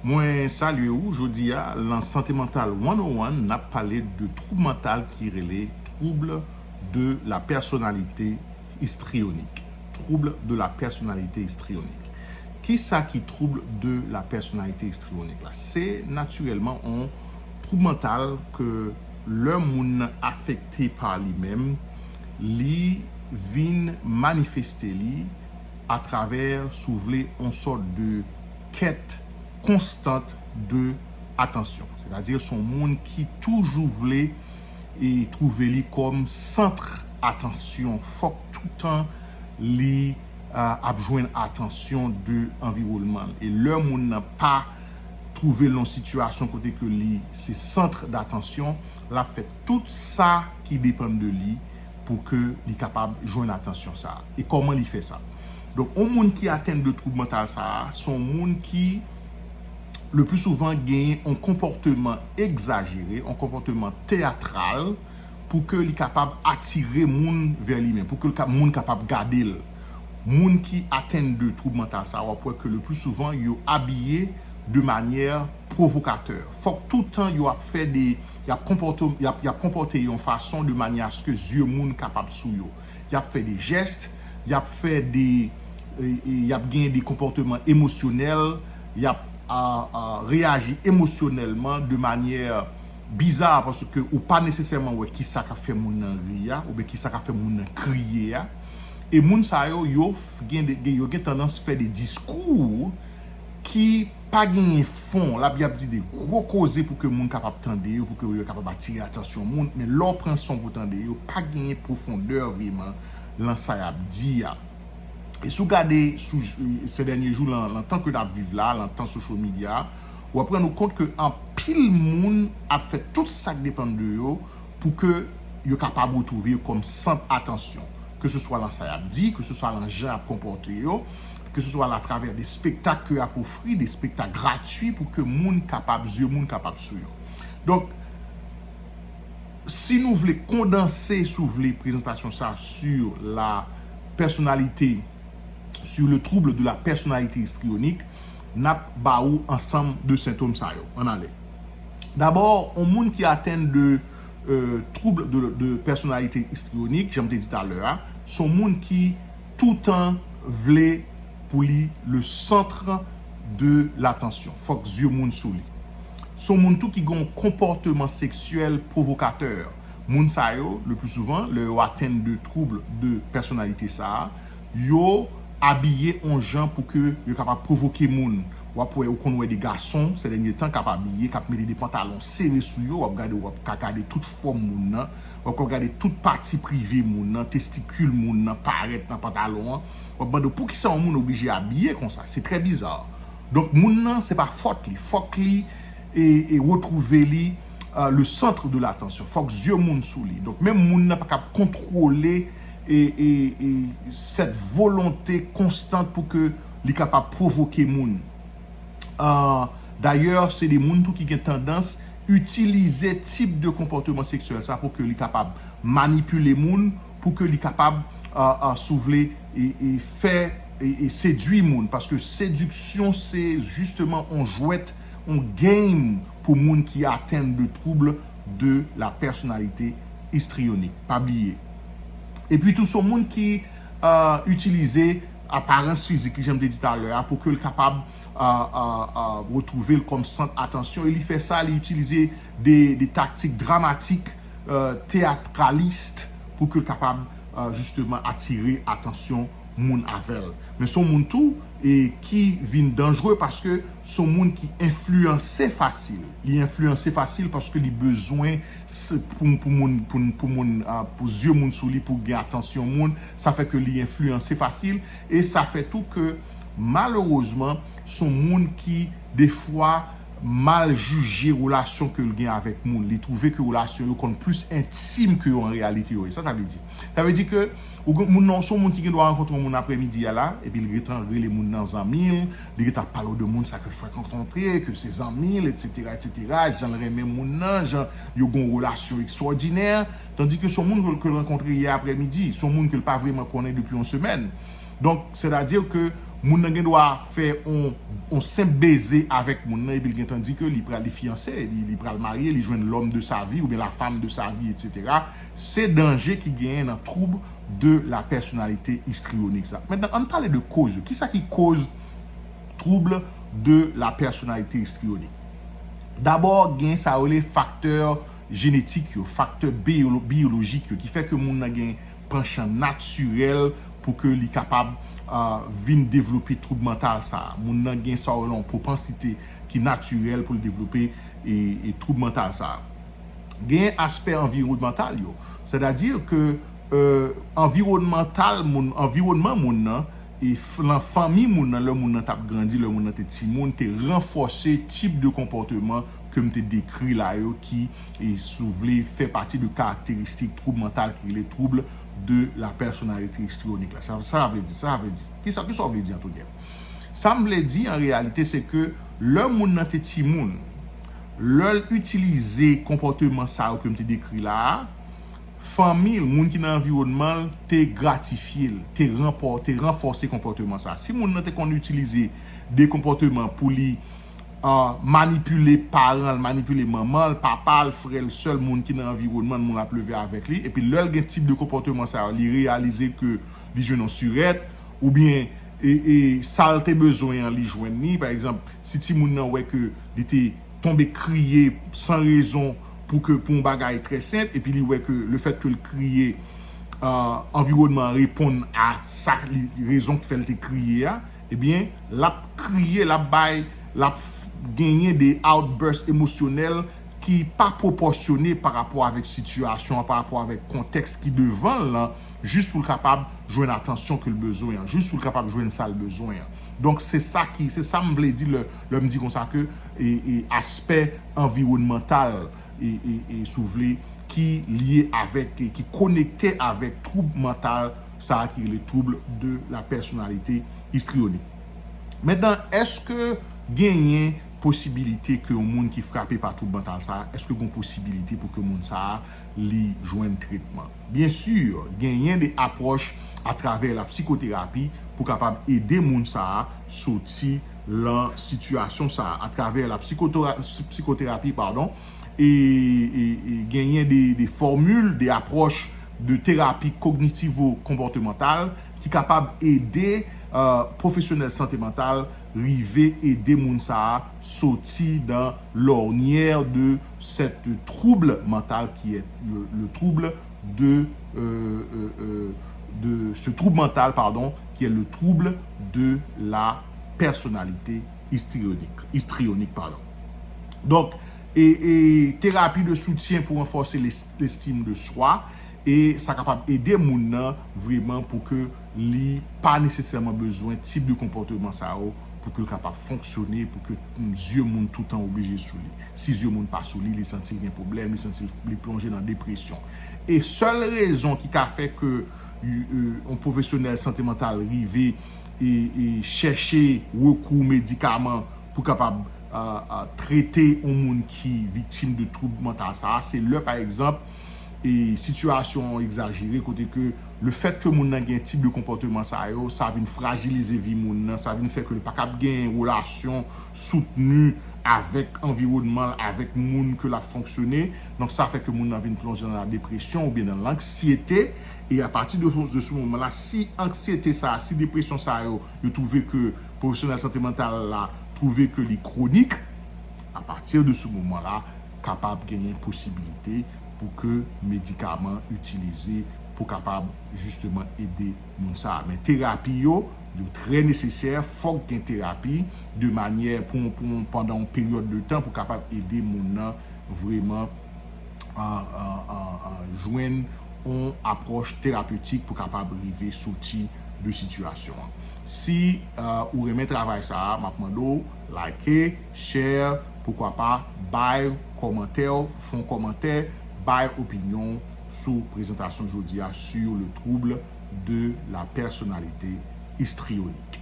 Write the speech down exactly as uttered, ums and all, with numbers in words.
Mwen salye ou. Jodi a, nan Santé Mentale one oh one, n ap pale de twoub mantal ki rele trouble de la personnalité histrionique. Trouble de la personnalité histrionique. Kisa ki trouble de la personnalité histrionique la? Se natirèlman yon twoub mantal ke lè moun nan afekte pa li menm, li vin manifeste li atravè, si w vle, yon sòt de kèt konstant de atansyon. Sètadi, se yon moun ki toujou vle e twouve li kòm sant atansyon. Fòk toutan li, a, ap jwenn atansyon de anviwònman l. E lè moun nan pa twouve l nan yon sitiyasyon kote ke li se sant datansyon, l ap fè tout sa ki depann de li pou ke li kapab jwenn atansyon sa a. E kòman li fè sa? Donk, yon moun ki atenn de twoub mantal sa a, se yon moun ki, le pli souvan, genyen yon konpòteman egzajere, yon konpòteman teyatral, pou ke li kapab atire moun vè li menm, pou ke l ka, moun kapab gade l. Moun ki atenn de twoub mantal sa a, w ap wè ke le pli souvan, yo abiye de manyè pwovokatè. Fòk toutan yo ap fè de, y ap konpòte, y ap, y ap konpòte yon fason de manyè aske zye moun kapab sou yo. Y ap fè de jès, y ap fè de, e, e, y ap gen de konpòteman emosyonèl, y ap, a, a, reyaji emosyonèlman de manyè biza, paske ou pa nesesèman wè kisa k ap fè moun nan ri a, oubyen kisa k ap fè moun nan kriye a. E moun sa yo, yo f-, gen de, gen, yo gen tandans fè de diskou ki pa genyen fon. L ap, y ap di de gwo koze pou ke moun kapab tande yo, pou ke yo kapab atire atansyon moun. Men lè w pran san w pou tande yo, pa genyen pwofondè vreman lan sa y ap di a. E si w gade sou, se dènye jou lan, lan tan ke n ap viv la, lan tan social media, w ap rann ou kont ke anpil moun ap fè tout sa k depann de yo pou ke yo kapab retwouve yo kòm sant atansyon. Ke se swa lan sa y ap di, ke se swa lan jan y ap konpòte yo, ke se swa atravè de spektak ke y ap ofri, de spektak gratui pou ke moun kapab, zye moun kapab sou yo. Donk, si nou vle kondanse, si w vle, prezantasyon sa sur la personnalité, sur le trouble de la personnalité histrionique, n ap ba ou ansanm de sentòm sa yo. Ann ale. Dabò, yon moun ki atenn de, euh, trouble de, de personnalité histrionique, jan m te di talè a, se yon moun ki toutan vle pou li le centre de l'attention. Fòk zye moun sou li. Se yon moun tou ki gen yon konpòteman seksyèl pwovokatè. Moun sa yo, le pli souvan, lè yo atenn de trouble de personnalité sa a, yo abiye yon jan pou ke yo kapab pwovoke moun. W ap wè, ou konn wè de gason, se dènye tan, k ap abiye, k ap mete de pantalon sere sou yo, w ap gade, w ap ka gade tout fòm moun nan, w ap ka gade tout pati prive moun nan, testikil moun nan parèt nan pantalon an. W ap mande w poukisa yon moun oblije abiye konsa. Se trè biza. Donk, moun nan, se pa fòt li. Fòk li e, e retwouve li, euh, le centre de l'attention. Fòk zye moun sou li. Donk, menm moun nan pa kab kontwole e, e, e cette volonté constante pou ke li kapab pwovoke moun. Euh, dayè, se de moun tou ki gen tandans itilize tip de konpòteman seksyèl sa pou ke li kapab manipile moun, pou ke li kapab, euh, euh, si w vle, e, e fè, e, e sedui moun. Paske sediksyon, se jisteman yon jwèt, yon game pou moun ki atenn de trouble de la personnalité histrionique. Pa bliye. Epi tou, se yon moun ki, euh, itilize aparans fizik li, jan m te di talè a, pou ke l kapab, euh, euh, euh, retwouve l kòm sant atansyon. E li fè sa, li itilize de, de taktik dramatik, euh, teyatralis, pou ke l kapab, euh, jisteman atire atansyon moun avè l. Men se yon moun tou, e ki vin danjre paske se yon moun ki enfliyanse fasil. Li enfliyanse fasil paske li bezwen se, pou, pou moun, pou, pou moun, ah, pou zye moun sou li, pou gen atansyon moun. Sa fè ke li enfliyanse fasil. E sa fè tou ke, malerezman, se yon moun ki, defwa, mal jije relasyon ke l gen avèk moun. Li twouve ke relasyon yo konn plis entim ke yo an reyalite yo ye. Sa sa vle di? Sa vle di ke ou gen, moun nan, se yon moun ki gen dwa rankontre yon moun aprèmidi a la, epi l gentan rele moun nan zanmi l, li gentan ap pale w de moun sa ke l frekante, ke se zanmi l, etsetera, etsetera, jan l renmen moun nan, jan yo gen yon relasyon ekstwòdinè, tandi ke se yon moun ke, ke l rankontre yè aprèmidi, se yon moun ke l pa vrèman konnen depi yon semèn. Donk, sètadi ke moun nan gen dwa fè on, on senp beze avèk moun nan, epi l gentan di ke li pral, li fiyanse, li, li pral marye, li jwenn l'homme de sa vie oubyen la femme de sa vie, etsetera. Se danje ki genyen nan trouble de la personnalité histrionik sa. Mentnan, ann pale de koz yo. Kisa ki koz trouble de la personnalité histrionik? Dabò, gen sa yo rele faktè jenetik yo, faktè biyolo-, biyolojik yo, ki fè ke moun nan gen panchan natirèl pou ke li kapab, ah, vin devlope twoub mantal sa a. Moun nan gen sa yo rele yon pwopansite ki natirèl pou l devlope e, e twoub mantal sa a. Gen aspè anviwònmantal yo. Sètadi ke, euh, anviwònmantal moun, anviwònman moun nan, e f-, nan fanmi moun nan, lè moun nan t ap grandi, lè moun nan te timoun, te ranfòse tip de konpòteman ke m te dekri la yo ki, e, si w vle, fè pati de karakteristik twoub mantal ki rele trouble de la personnalité histrionik la. Sa, sa vle di, sa vle di. Kisa, kisa w vle di, Antonio? Sa m vle di, an reyalite, se ke lè moun nan te timoun, lè l itilize konpòteman sa yo ke m te dekri la a, fanmi l, moun ki nan anviwònman l, te gratifye l, te ranpò-, te ranfòse konpòteman sa. Si moun nan te konn itilize de konpòteman pou li, ah, manipile paran l, manipile manman l, papa l, frè l, sè l, moun ki nan anviwònman l, moun l ap leve avèk li, epi lè l gen tip de konpòteman sa yo, li reyalize ke li jwenn yon sirèt, oubyen e, e sa l te bezwen an, li jwenn li. Pa egzanp, si timoun nan wè ke li te tonbe kriye san rezon pou ke, pou yon bagay trè senp, epi li wè ke lefèt ke l kriye, ah, anviwònman an reponn a sa li, rezon k fè l te kriye a, ebyen, l ap kriye, l ap bay, l ap genyen de outburst emosyonèl ki pa pwopòsyone pa rapò avèk sitiyasyon an, pa rapò avèk kontèks ki devan l lan, jis pou l kapab jwenn atansyon ke l bezwen an, jis pou l kapab jwenn sa l bezwen an. Donk, se sa ki, se sa m vle di lè, lè m di konsa ke, e, e, aspè anviwònmantal, e, e, e, si w vle, ki lye avèk, e ki konekte avèk twoub mantal sa a ki rele trouble de la personnalité histrionik. Mentnan, èske genyen posibilite ke yon moun ki frape pa twoub mantal sa a, èske gen posibilite pou ke moun sa a li jwenn tretman? Byen si, genyen de apwòch atravè la psikoterapi pou kapab ede moun sa a soti lan sitiyasyon sa a, atravè la psikotora-, psikoterapi, padon, e, e, e genyen de, de fòmil, de apwòch de terapi kognitivo-konpòtemantal ki kapab ede, euh, pwofesyonèl sante mantal rive ede moun sa a soti dan l'ornière de cette trouble mental qui est le, le trouble de, euh, euh, euh, de ce trouble mental, pardon, qui est le trouble de la personnalité histrionik, histrionik, pardon. Donk, e, e terapi de soutyen pou ranfòse les-, lestim de swa, e sa kapab ede moun nan vreman pou ke li pa nesesèman bezwen tip de konpòteman sa yo pou ke l kapab fonksyone, pou ke zye moun toutan oblije sou li. Si zye moun pa sou li, li santi l gen pwoblèm, li santi l, li plonje nan depresyon. E sèl rezon ki ka fè ke, e, e, yon pwofesyonèl sante mantal rive e, e chèche rekou medikaman pou kapab, a, a, trete yon moun ki viktim de twoub mantal sa a, se lè, pa egzanp, e sitiyasyon an egzajere, kote ke lefèt ke moun nan gen tip de konpòteman sa yo, sa vin frajilize vi moun nan, sa vin fè ke l pa kab gen relasyon soutni avèk anviwònman l, avèk moun ke l ap fonksyone. Donk, sa fè ke moun nan vin plonje nan la depresyon oubyen nan lanksyete. E apati de, de se moman la, si anksyete sa a, si depresyon sa yo, yo twouve ke pwofesyonèl sante mantal la twouve ke li kwonik, apati de se moman la, kapab genyen posibilite pou ke medikaman itilize pou kapab jisteman ede moun sa a. Men terapi yo, yo trè nesesè, fòk gen terapi de manyè pou, pou pandan yon peryòd de tan pou kapab ede moun nan vreman, a, a, a, a, jwenn yon apwòch terapetik pou kapab rive soti de sitiyasyon an. Si, a, ou renmen travay sa a, m ap mande w like, share, poukwa pa, bay kòmantè w, fè yon kòmantè, bay opinyon w sou prezantasyon jodi a sur le trouble de la personnalité histrionik.